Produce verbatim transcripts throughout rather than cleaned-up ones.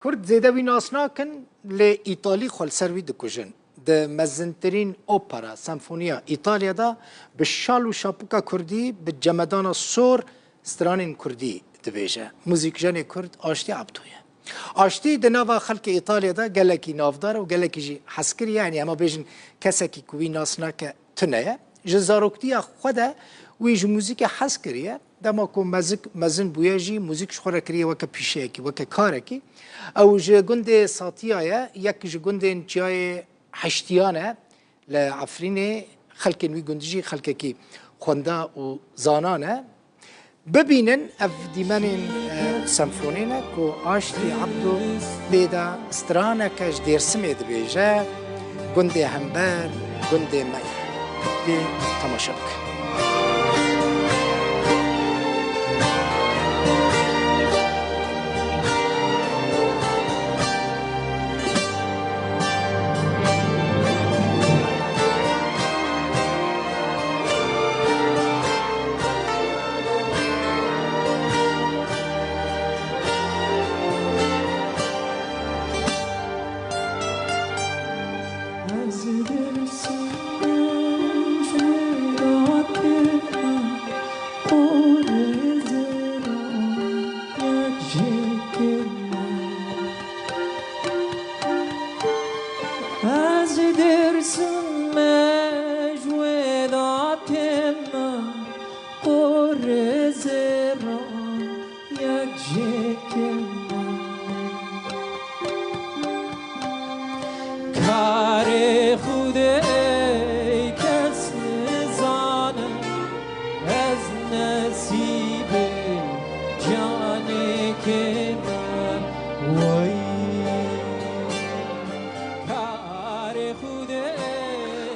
Kurd zêde wî nas nakin, lê Îtalî xwe li ser wî dikujin. Di mezintirîn opera, senfoniya Îtalya de bi şal û şapika kurdî, bi cemedana sor stranên kurdî dibêje. Muzîkjenê kurd Aştî Abdo ye. Aştî di nava xelkê Îtalya de gelekî navdar û gelekî jî hezkirî ye, yanî hema bêjin kesekî ku wî nas nake tune ye. Ji zaroktiya xwe de wî ji muzîkê hez kiriye. Dema ku mezik, mezin bûye jî muzîk ji xwe re kiriye weke pîşeyekî, weke karekî. Ew ji gundê Satiya ye, yek ji gundên Çiyayê Heştiyan e. Li Efrînê xelkên wî gund jî xelkekî xwenda û zanan e. Bibînin ev dîmenên, e, senfonî ne ku Aştî Ebdo pê de straneke ji Dêrsimê dibêje, gundê hember, gundê me ye. Dê temaşe bikin. Ez Dêrsim me ji wê datê me, qorê zêran yek jêkê me. Karê Xwedê kes nizane, ez nesîbê canê kê me, wey. Karê Xwedê.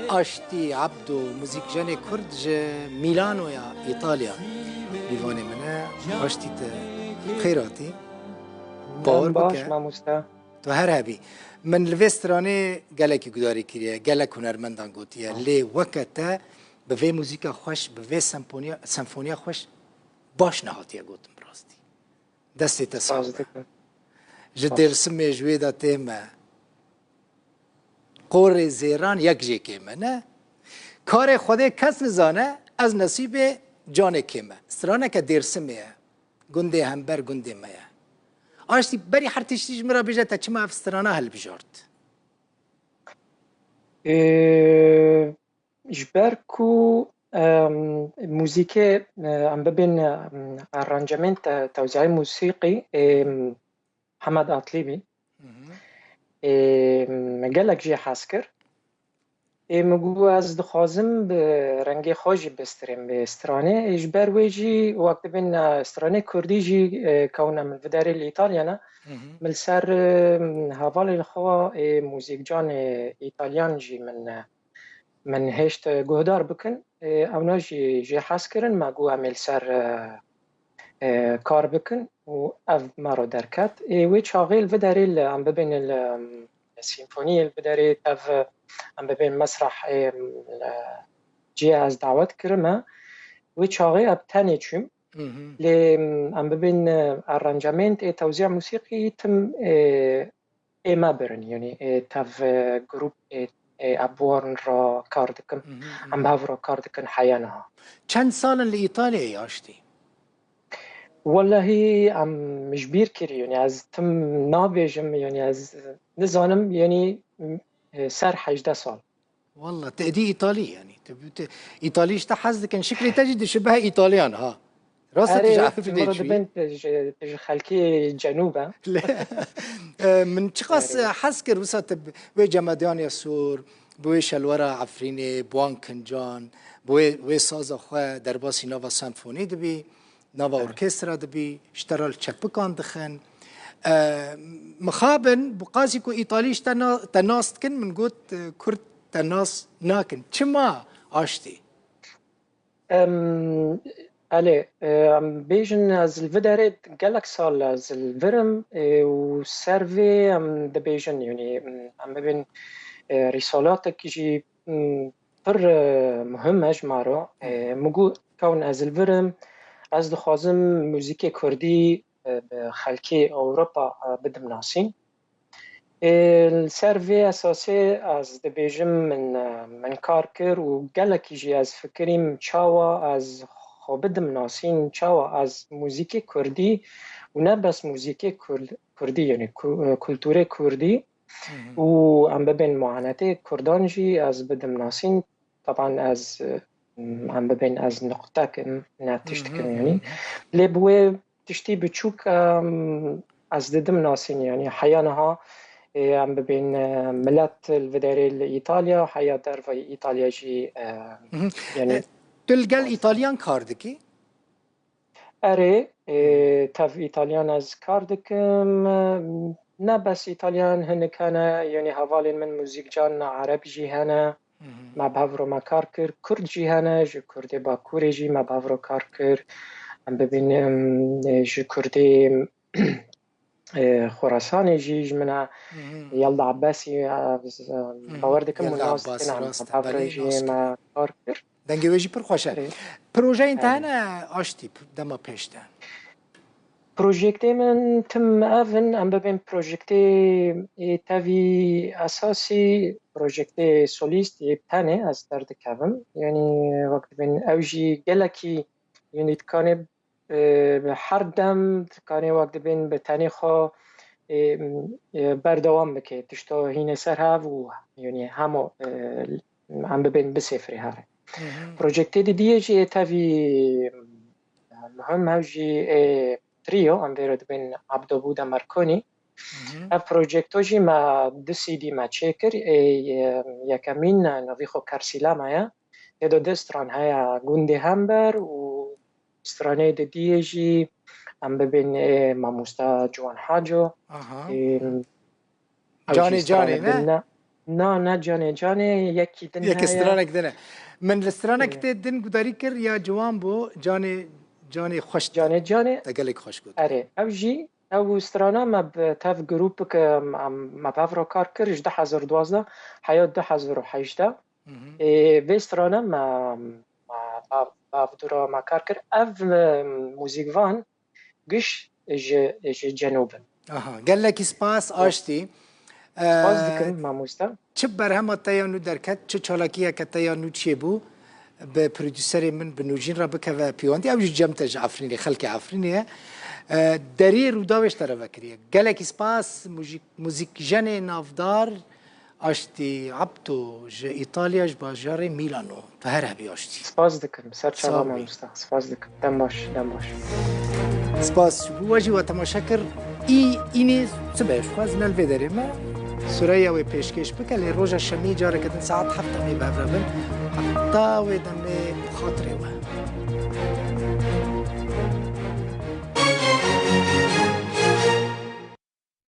Aştî Abdo, muzîkjenê kurd ji Milanoya Îtalya, mîvanê min e. Aştî, tu xêr hatî. Bawer bike. Baş, mamoste. Tu her hebî. Min li vê stranê gelekî gudarî kiriye, gelek hunermendan gotiye. Lê weke te bi vê muzîka xweş, bi vê senfoniya, senfoniya xweş baş nehatiye gotin bi rastî. Destê te sax be. Spas dikim. Ji Dêrsimê ji wê de tê me. Qorê zêran yek jêkê me, ne? Karê Xwedê kes nizane, ez nesîbê canê kê me. Straneke Dêrsimê ye. Gundê hember gundê me ye. Aştî, berî her tiştî ji min re bêje, te çima ev strana hilbijart? Ee, ji ber ku, em, muzîkê, e, em bibên, em, aranjemên te-, tewzîayê musîqî, em, Hemed Atlî bî. Hı hı. Ê, min gelek jê hez kir. Ê, min got, ez dixwazim bi rengê xwe jî bistirêm bi stranê. Ê, ji ber wê jî wek dibên, e, stranê kurdî jî, e, kewne min viderê li Îtalya ne. Hı hı. Min li ser, e, hevalê li xwe, ê, muzîkcanê Îtalyan jî min, e, min hêşt guhdar bikin. Ê, ewna jî jê hez kirin, me got em ê li ser, e, e, kar bikin û ev me re derket. Ê, wê çaxê li vê derê li em bibên li, em, simfoniyê li vê derê tev, em bibên mesreh, ê, li cihê ez dawet kirime. Wê çaxê ev tenê çûm. Hı hı. Lê, em, em bibên, e, aranjement ê tewzîya musîqî tim, e, ê me birin, yanî, ê, tev, e, grup, ê, ê, Ebwan re kar dikim. Hı hı, hı. Em bi hev re kar dikin heya niha. Çend sal in li Îtalyayê, Aştî? Wellahî, em ji bîr kirî, yanî ez tim nabêjim, yanî ez nizanim, yanî, e, ser hejdeh sal. Wallah, te êdî Îtalî, yanî. Tu, tu, Îtalî ji te hez dikin. Şiklê te jî dişibehe Îtalyan, ha. Rast e, tu ji Efrînê çûyî. Erê, tu ji xelkê cenûb e. Lê, e, min çiqas, erê, e, hez kir, wisa tu bi wê cemedaniya sor, bi wê şelwara Efrînê, bi wan kincan, bi wê, wê saza xwe derbasî nava senfonî dibî, nava, erê, orkestra dibî, ji te re li çepikan dixin. E, mixabin, bi qasî ku Îtalî ji te na-, te nas dikin, min got, e, Kurd te nas nakin. Çima, Aştî? Em, elê, e, em bêjin ez li vê derê gelek sal ez li vir im, e, û ser vê em dibêjin, yanî, em, em bibin, e, rîsalatek jî, em, pir, e, muhim e ji me re. E, min got, kewin ez li vir im, ez dixwazim muzîkê kurdî e, bi xelkê Ewropa, e, bidim nasîn. Ê, li ser vê esasê ez dibêjim min, e, min kar kir û gelekî jî ez fikirîm çawa ez xwe bidim nasîn, çawa ez muzîkê kurdî û ne bes muzîkê kurd-, kurdî, yanî ku-, e, kulturê kurdî Hı hı. û em bibên muanetê kurdan jî ez bidim nasîn. Taban ez, e, em bibên ez nuqtek im, ne tiştik im, Hı hı, yanî. hı hı. Lê bi wê tiştî biçûk, em, ez didim nasîn, yanî heya niha, e, em bibên, e, milet li vê derê li Îtalya, heya dervayî Îtalya jî, e, Hı hı. yanî E, tu li gel Îtalyan kar dikî? Erê, e, Hı. tev Îtalyan ez kar dikim. Ne bes Îtalyan, hinek hene, yanî hevalên min muzîkcan Ereb jî hene. Hı hı. Me bi hev re me kar kir. Kurd jî hene, ji Kurdê Bakurê jî me bi hev re kar kir. Em bibînin, e, ji Kurdê, e, Xorasanê jî ji min e. Hı hı. Yelda Abbasî, e, Hı hı. bawer dikim Yelda nas Abbas, têne, em rast e. bi hev re Belê, jî nas me kir. kar kir. Dengê wê jî pir xweş e. Erê. Projeyên te Erê. hene Aştî dema pêş de? Projektê min tim ev in, em bibên projektê ê tevî esasî, projektê solîst ê tenê ez derdikevim. Yanî wek dibên ew jî gelekî, yanî dikanê, e, bi her dem dikanê wek dibên bi tenê xwe, e, e, berdewam bike. Tişto hînê ser hev û, yanî hemo, e, em bibên bisêfirê here. Hı hı. Projektê didiyê jî ê tevî muhim hew jî ê trio, em vê re dibên Abdo Buda Marconi. Hı hı. Ev projekto jî me du C D me çêkir. Ê, e, yekemîn, e, navî xwe Karsilama ye. Tê de du stran heye, Gundê Hember û stranê didiyê jî em bibên ê mamosta Ciwan Haco. Aha. Ê, Ew Canê jî Canê, stranê ne? din ne? Na, ne Canê Canê, yekî din Yekî heye. stranek din e. Min li stranek Ê. tê din gudarî kir ya ciwan bû, Canê, Canê xweş. Canê Canê. Te gelek xweş got. Erê, ew jî, ew strana me bi tev grûpik, em, em, me bi hev re kar kir ji du hezar û duwazdeh heya du hezar û hejdeh. Hı hı. Ê, vê strana me, me, me, me bi hev re me kar kir. Ev, em, muzîkvan giş ji, ji Cenûb in. Aha, gelekî spas, Aştî. Spas Ee, dikim, mamoste. Çi berhema te ya nû derket, çi çalakiyeke te ya nû çêbû, bi prodûserê min, bi Nûjîn re bikeve pêwendî. Ew jî cem te ji Efrînê, xelkê Efrînê ye. Ee, derî Rûdawê ji te re vekiriye. Gelekî spas, muzîk-, muzîkjenê navdar, Aştî Abdo ji Îtalya, ji bajarê Mîlano. Tu her hebî Aştî. Spas dikim. Ser çava Sağ ol. mamosta. Spas dikim. Dem baş, dem baş. Spas ji bo we jî we temaşe kir. Î, înê sibe ji xwe ez ne li vê derê me. Sureya wê pêşkêş bike, lê roja şemî careke din saet heft em ê bi hev re bin. Heta wê demê bi xatirê we.